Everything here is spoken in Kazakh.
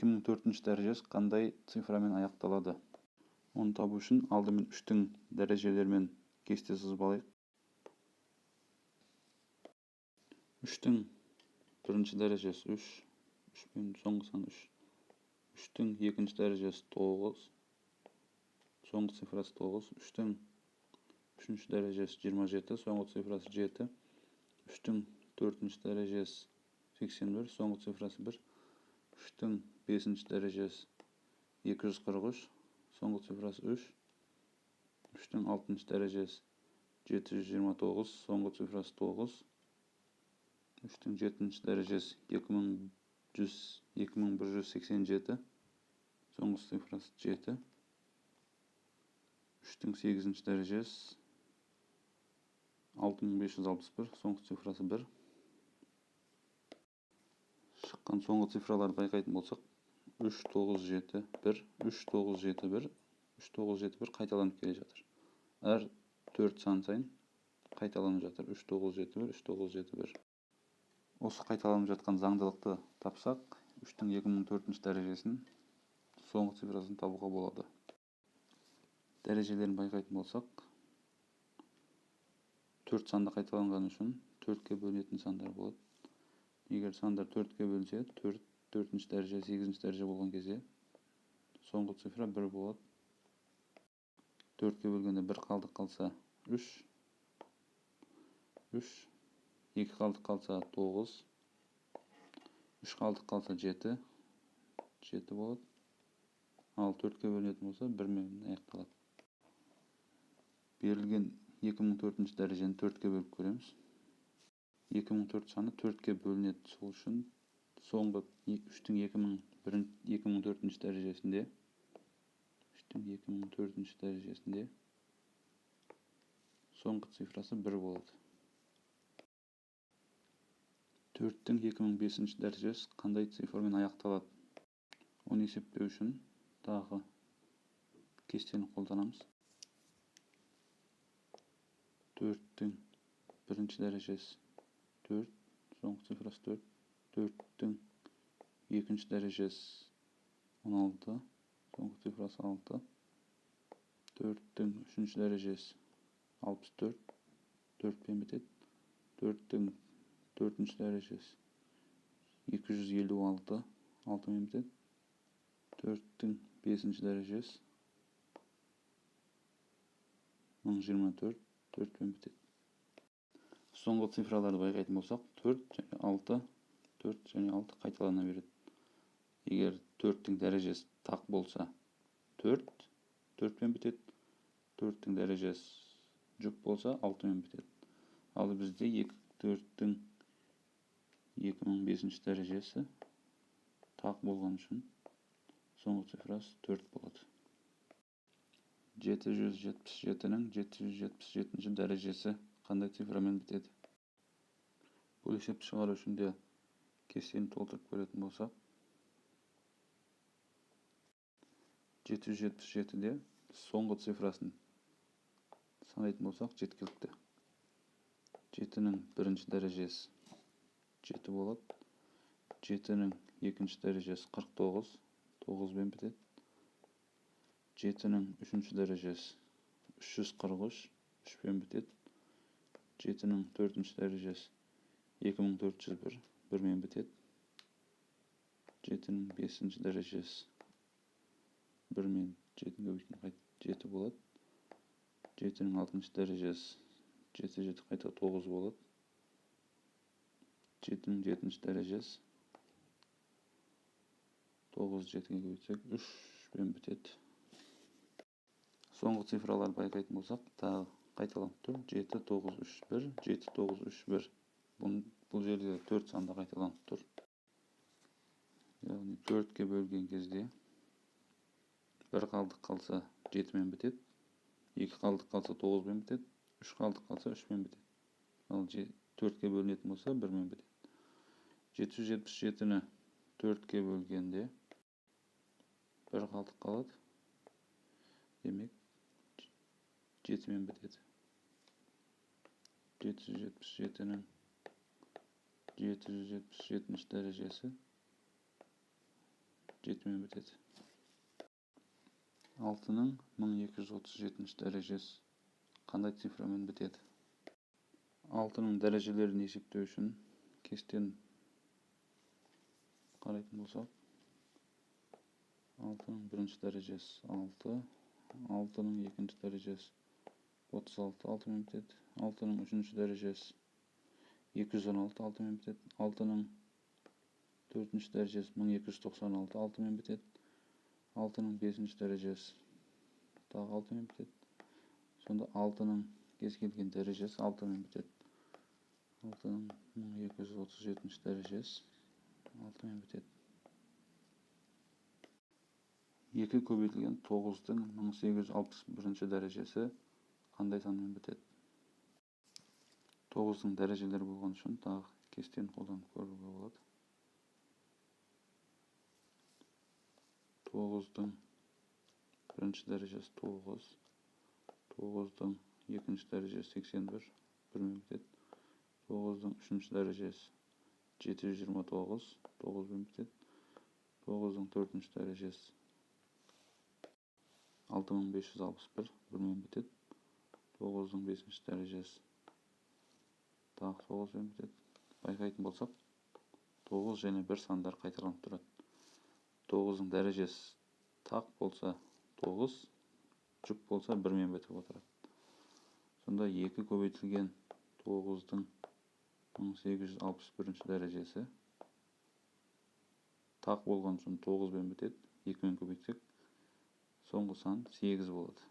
2004 дәрежесі қандай цифрамен аяқталады? Оны табу үшін алдымен 3-тің дәрежелерімен кесте сызып алайық. 3-тің бірінші дәрежесі 3, 3 пен соңғы сан 3. 3-тің екінші дәрежесі 9, соңғы цифрасы 9. 3-тің үшінші дәрежесі 27, соңғы цифрасы 7. 3-тің төртінші дәрежесі 81, соңғы цифрасы 1. 3-тің бесінші дәрежесі 243, соңғы цифрасы 3. 3-тің алтыншы дәрежесі 729, соңғы цифрасы 9. 3-тің жетінші дәрежесі 2187, соңғы цифрасы 7. 3-тің сегізінші дәрежесі 6561, соңғы цифрасы 1. Шыққан соңғы цифраларды байқайтын болсақ, 3, 9, 7, 1, 3, 9, 7, 1, 3, 9, 7, 1 қайталанып келе жатыр. Әр 4 сан сайын қайталанып жатыр. 3, 9, 7, 1, 3, 9, 7, 1. Осы қайталанып жатқан заңдылықты тапсақ, 3-тің 2004 дәрежесін соңғы цифрасын табуға болады. Дәрежелерін байқайтын болсақ, 4 санда қайталанған үшін 4-ке бөлінетін сандар болады. Егер сандар 4-ке бөлінсе, 4, төртінші дәреже, сегізінші дәреже болған кезде соңғы цифра 1 болады. 4-ке бөлгенде 1 қалдық қалса 3, 3, 2 қалдық қалса 9, 3 қалдық қалса 7, 7 болады. Ал 4-ке бөлінетін болса 1 мен аяқталады. Берілген 2004 дәрежені 4-ке бөліп көреміз. 2004 саны 4-ке бөлінеді. Сол үшін соңғы 3-тің 2004 дәрежесінде, 3-тің 2004 дәрежесінде соңғы цифрасы 1 болады. 4-тің 2005 дәрежесі қандай цифрмен аяқталады? Оны есептеу үшін тағы кестені қолданамыз. 4-тің бірінші дәрежесі 4, соңғы цифрасы 4. 4-тің екінші дәрежесі 16, соңғы цифрасы 6. 4-тің үшінші дәрежесі 64, 4-пен бітеді. 4-тің төртінші дәрежесі 256, 6-мен бітеді. 4-тің бесінші дәрежесі 1024, 4-пен бітеді. Соңғы цифраларды байқайтын болсақ, 4 және 6, 4 және 6 қайталана береді. Егер 4-тің дәрежесі тақ болса, 4, 4-пен бітеді. 4-тің дәрежесі жұп болса, 6-мен бітеді. Ал бізде 4-тің 2005 дәрежесі тақ болған үшін соңғы цифрасы 4 болады. 777-нің 777 дәрежесі қандай цифрамен бітеді? Бұл есепті шығару үшін де кестені толтырып көретін болсақ, 777-де соңғы цифрасын санайтын болсақ, жеткілікті. 7-нің бірінші дәрежесі 7 болады. 7-нің екінші дәрежесі 49, 9-бен бітеді. 7-нің үшінші дәрежесі 343, 3-пен бітеді. 7-нің төртінші дәрежесі 2401, 1-мен бітеді. 7-нің бесінші дәрежесі 1 мен 7-ні көбейткен 7 болады. 7-нің алтыншы дәрежесі 7, 7 қайта 9 болады. 7-нің жетінші дәрежесі 9, 7-ге көбейтсек 3-пен бітеді. Соңғы цифраларды байқайтын болсақ, тағы қайталанып тұр. 7, 9, 3, 1, 7, 9, 3, 1. Бұл жерде 4 санда қайталанып тұр. Яғни 4-ке бөлген кезде 1 қалдық қалса 7-мен бітеді, 2 қалдық қалса 9-бен бітеді, 3 қалдық қалса 3-мен бітеді. Ал 4-ке бөлінетін болса 1-мен бітеді. 777-ні 4-ке бөлгенде 1 қалдық қалады. Демек 7-мен бітеді. 777-нің 777 дәрежесі 7-мен бітеді. 6-ның 1237 дәрежесі қандай цифрамен бітеді? 6-ның дәрежелерін есептеу үшін кестені қарайтын болсақ, 6-ның бірінші дәрежесі 6, 6-ның екінші дәрежесі 36, 6-мен бітеді. 6-ның үшінші дәрежесі 216, 6-мен бітеді. 6-ның төртінші дәрежесі 1296, 6-мен бітеді. 6-ның бесінші дәрежесі тағы 6-мен бітеді. Сонда 6-ның кез келген дәрежесі 6-мен бітеді. 6-ның 1237 дәрежесі 6-мен бітеді. 2 көбейтілген 9-дың 1861 дәрежесі қандай санмен бітеді? 9-дың дәрежелері болған үшін тағы кестені қолданып көруге болады. 9-дың бірінші дәрежесі 9, 9-дың екінші дәрежесі 81, 1-мен бітеді. 9-дың үшінші дәрежесі 729, 9-бен бітеді. 9-дың төртінші дәрежесі 6561, 1-мен бітеді. 9-дың бесінші дәрежесі тағы 9-бен бітеді. Байқайтын болсақ, 9 және 1 сандар қайталанып тұрады. 9-дың дәрежесі тақ болса 9, жұп болса 1-мен бітіп отырады. Сонда 2 көбейтілген 9-дың 1861 дәрежесі тақ болған соң 9-бен бітеді. 2-мен көбейтсек, соңғы сан 8 болады.